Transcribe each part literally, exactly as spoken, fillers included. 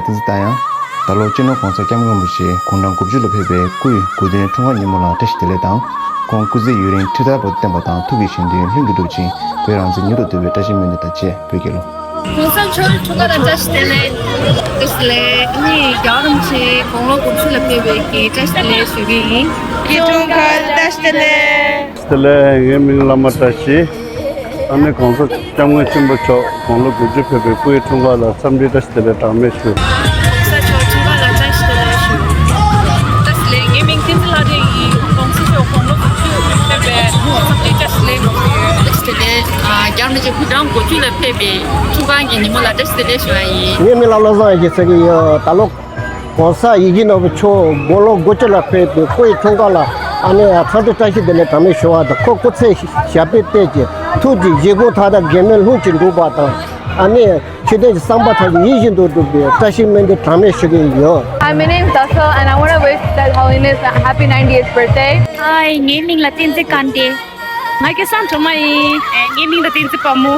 བསྟན་འཛིན་རྟ་དབྱངས། ད་ལོ་སྤྱི་ནོར་༸གོང་ས་༸སྐྱབས་མགོན་རིན་པོ་ཆེ་དགུང་གྲངས་དགུ་བཅུ་ལ་ཕེབས་པའི་སྐུའི་གོ་སྟོན་འཁྲུངས་སྐར་ཉིན་མོ་ལ་བཀྲ་ཤིས་བདེ་ལེགས་དང་། ཁོང་སྐུ་ཚེ་ཡུན་རིང་ཁྲི་དར་བ་བརྟན་པ་དང་ཐུགས་ཀྱི་བཞེད་དོན་ལྷུན་གྱིས་འགྲུབ་ཅིང་བོད་རང་བཙན་མྱུར་དུ་ཐོབ་པའི་བཀྲ་ཤིས་སྨོན་འདུན་དང་བཅས་བོད་རྒྱལ་ལོ། ༸གོང་ས་མཆོག་འཁྲུངས་སྐར་དང་བཀྲ་ཤིས་བདེ་ལེགས། བཀྲ་ཤིས་བདེ་ལེགས། ཨ་ནི་རྒྱལ་བ་རིན་པོ་ཆེ་དགུང་ལོ་དགུ་བཅུ་ལ་ཕེབས་པའི་གི་བཀྲ་ཤིས་བདེ་ལེགས་ཞུ་གི་ཡིན། སྐུའི་འཁྲུངས་སྐར་བཀྲ་ཤིས་བདེ་ལེགས། བཀྲ་ཤིས་བདེ་ལེགས། ངའི་མིང་བླ་མ་བཀྲ་ཤིས། ཨ་ནི་༸གོང་ས་༸སྐྱབས་མགོན་ཆེན་པོ་མཆོག་དགུང་ལོ་དགུ་བཅུ་ཕེབས་པའི་སྐུའི་འཁྲུངས་སྐར་ལ་འཚམས་འདྲི་བཀྲ་ཤིས་བདེ་ལེགས་གྲངས་མེད་ཞུ། ༸གོང་ས་མཆོག་འཁྲུངས་སྐར་ལ་བཀྲ་ཤིས་བདེ་ལེགས་ཞུ། བཀྲ་ཤིས་བདེ་ལེགས། ངའི་མིང་བསྟན་འཛིན་ལྷ་སྒྲོན་ཡིན། ༸གོང་ས་མཆོག་དགུང་ལོ་དགུ་བཅུ་ཕེབས་པའི་འཚམས་འདྲི་བཀྲ་ཤིས་བདེ་ལེགས་ཞུ། བཀྲ་ཤིས་བདེ་ལེགས། ཨ། རྒྱལ་བ་རིན་པོ་ཆེ་དགུང་གྲངས་དགུ་བཅུ་ལ་ཕེབས་པའི་འཁྲུངས་སྐར་གྱི་ཉིན་མོ་ལ་བཀྲ་ཤིས་བདེ་ལེགས་ཞུ་བ་ཡིན། ངའི་མིང་ལ་བློ་བཟང་ཡེ་ཤེས་ཟེར་གྱི་ཡོད། ད་ལོ་༸གོང་ས་ཡིད་བཞིན་ནོར་བུ་མཆོག་དགུང་ལོ་དགུ་བཅུ་ལ་ཕེབས་པའི་སྐུའི་འཁྲུངས་སྐར་ལ་ཨ་ནི་འཚམས་འདྲི་བཀྲ་ཤིས་བདེ་ལེགས་གྲངས་མེད་ཞུ་བ་དང་། ཁོ་སྐུ་ཚེ་ཞབས་པད་བརྟན་ཅིང་ཐུགས་ཀྱི་བཞེད་དགོངས་མཐའ་དག་འགལ་མེད་ལྷུན་གྱིས་འགྲུབ་པ་དང་། ཨ་ནི་ཆོས་དོན་གྱི་བསམ་པ་མཐའ་དག་ཡིད་བཞིན་དུ་འགྲུབ་པའི་བཀྲ་ཤིས་སྨོན་འདུན་གྲངས་མེད་ཞུ་གི་ཡོད། Hi, my name is Daso, and I want to wish That Holiness a happy ninetieth birthday. Hi, ངའི་མིང་ལ་བསྟན་འཛིན་དཀར་ལྡན། ང་སྐལ་བཟང་སྒྲོལ་མ་ཡིན། ངའི་མིང་ལ་བསྟན་འཛིན་དཔའ་མོ།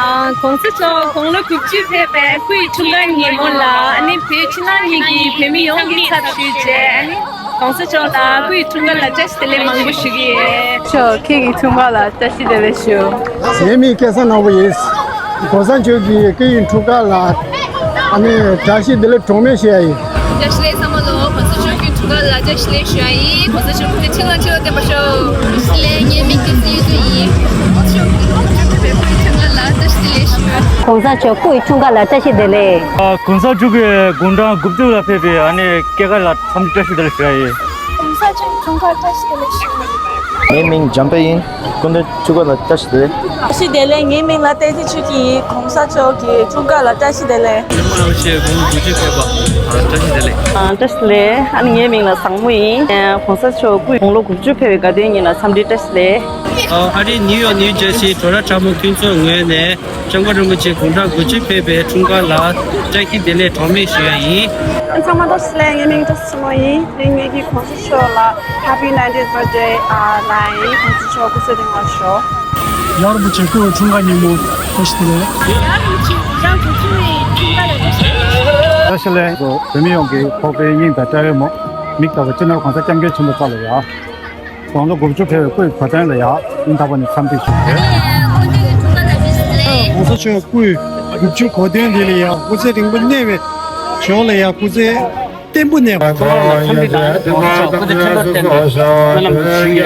ཨ། ༸གོང་ས་མཆོག་དགུང་ལོ་དགུ་བཅུ་ཕེབས་པའི་སྐུའི་འཁྲུངས་སྐར་ཉིན་མོ་ལ་ཨ་ནི་བོད་ཕྱི་ནང་གཉིས་ཀྱི་བོད་མི་ཡོངས་ཀྱི་ཚབ་ཞུས་བྱས། ཨ་ནི་༸གོང་ས་མཆོག་ལ་སྐུའི་འཁྲུངས་སྐར་ལ་བཀྲ་ཤིས་བདེ་ལེགས་མང་པོ་ཞུ་གི་ཡོད། མཆོག་ཁྱེད་ཀྱི་འཁྲུངས་སྐར་ལ་བཀྲ་ཤིས་བདེ་ལེགས་ཞུ། ངའི་མིང་སྐལ་བཟང་ནོར་བུ་ཡིན། ༸གོང་ས་མཆོག་གི་སྐུའི་འཁྲུངས་སྐར་ལ་ཨ་ནི་བཀྲ་ཤིས་བདེ་ལེགས་གྲངས་མེད་ཞུ་ཡ་ཡིན། བཀྲ་ཤིས་བདེ་ལེགས་ཚང་མ་ལོ། ༸གོང་ས་མཆོག་གི་འཁྲུངས་སྐར་ལ་བཀྲ་ཤིས་བདེ་ལེགས་ཞུ་ཡ་ཡིན། ༸གོང་ས་མཆོག་སྐུ་ཚེ་ཁྲི་ལོ་ཁྲི་ལོ་བརྟན་པར་ཤོག། བཀྲ་ཤིས་བདེ་ལེགས། ངའི་མིང་སྐལ་བཟང་གཡུ་སྒྲོན་ཡིན། ༸གོང་ས་མཆོག་གི་དགུང་ལོ་དགུ་བཅུ་ཕེབས་པའི་སྐུའི་འཁྲུངས་སྐར་ལ་བཀྲ་ཤིས་བདེ་ལེགས་ཞུ། ༸གོང་ས་མཆོག་སྐུའི་འཁྲུངས་སྐར་ལ་བཀྲ་ཤིས་བདེ་ལེགས། ཨ། ༸གོང་ས་མཆོག་གི་དགུང་གྲངས་དགུ་བཅུ་ལ་ཕེབས་པའི་ཨ་ནི་སྐུ་སྐར་ལ་འཚམས་འདྲི་བཀྲ་ཤིས་བདེ་ལེགས་ཞུ་ཡ་ཡིན། ༸གོང་ས་མཆོག་འཁྲུངས་སྐར་བཀྲ་ཤིས་བདེ་ལེགས་ཞུ། ངའི་མིང་འཇམ་དཔལ་ཡིན། སྐུ་མདུན་འཁྲུངས་སྐར་ལ་བཀྲ་ཤིས་བདེ་ལེགས། བཀྲ་ཤིས་བདེ་ལེགས། ངའི་མིང་ལ་བསྟན་འཛིན་ཆོས་སྐྱིད་ཡིན། ༸གོང་ས་མཆོག་གི་འཁྲུངས་སྐར་ལ་བཀྲ་ཤིས་བདེ་ལེགས། ཉི་མ་རིན་པོ་ཆེ་དགུང་ལོ་དགུ་བཅུ་ཕེབས་པ་བཀྲ་ཤིས་བདེ་ལེགས། ཨ། བཀྲ་ཤིས་བདེ་ལེགས། ཨ་ནི་ངའི་མིང་ལ་བཟང་མོ་ཡིན། ༸གོང་ས་མཆོག་སྐུའི་དགུང་ལོ་དགུ་བཅུ་ཕེབས་པའི་དགའ་སྟོན་ཉིན་ལ་འཚམས་འདྲི་བཀྲ་ཤིས་བདེ་ལེགས། ཨ། ཨ་རིའི་ནིའུ་ཡོག་ནིའུ་ཇར་སི་བྲོ་ར་ཁྲ་མོ་མཐུན་ཚོགས་ངོས་ནས་སྐྱབས་མགོན་རིན་པོ་ཆེ་དགུང་གྲངས་དགུ་བཅུ་ཕེབས་པའི་འཁྲུངས་སྐར་ལ་བཀྲ་ཤིས་བདེ་ལེགས་གྲངས་མེད་ཞུ་ཡ་ཡིན། ཚང་མ་བཀྲ་ཤིས་བདེ་ལེགས། ངའི་མིང་བཀྲ་ཤིས་ཆེན་མོ་ཡིན། དེ་རིང་ངེད་ཀྱིས་༸གོང་ས་མཆོག་ལ་Happy ninetieth birthday ཨ་ལབ་ཡིན། ༸གོང་ས་མཆོག་སྐུ་ཚེ་བརྟན་པར་ཤོག། རྒྱལ་བ་རིན་པོ་ཆེ་སྐུའི་འཁྲུངས་སྐར་ཉིན་མོ་བཀྲ་ཤིས་བདེ་ལེགས། རྒྱལ་བ་རིན་པོ་ཆེ་དགུང་གྲངས་དགུ་བཅུ་པའི་འཁྲུངས་སྐར་ལ་བཀྲ་ཤིས་བདེ་ལེགས། བཀྲ་ཤིས་བདེ་ལེགས། བོད་མི་ཡོངས་ཀྱི་ཕོག་པའི་སྙིང་དང་དཔྲལ་བའི་མོ། མིག་ལྟ་བུ་སྤྱི་ནོར་༸གོང་ས་༸སྐྱབས་མགོན་ཆེན་པོ་མཆོག་ལ་ཡ། དགུང་ལོ་དགུ་བཅུ་ཕེབས་པའི་སྐུའི་གོ་སྟོན་ལ་ཡ། སྙིང་ཐག་པ་ནས་འཚམས་འདྲི་ཞུ་གི་ཡོད། ཨ། ༸གོང་ས་མཆོག་སྐུའི་དགུ་བཅུ་གོ་སྟོན་འདི་ལ་ཡ། སྐུ་ཚེ་རིང་པོ་གནས་པའི་ཞོར་ལ་ཡ། སྐུ་ཚེ་བརྟན་པོ་གནས་པ། ཁོ་རང་ལ་འཚམས་འདྲི་དང་༸གོང་ས་མཆོག་སྐུ་ཚེ་ཁྲི་ལོ་བརྟན་པའི་སྨོན་ལམ་ཞུ་ཡ།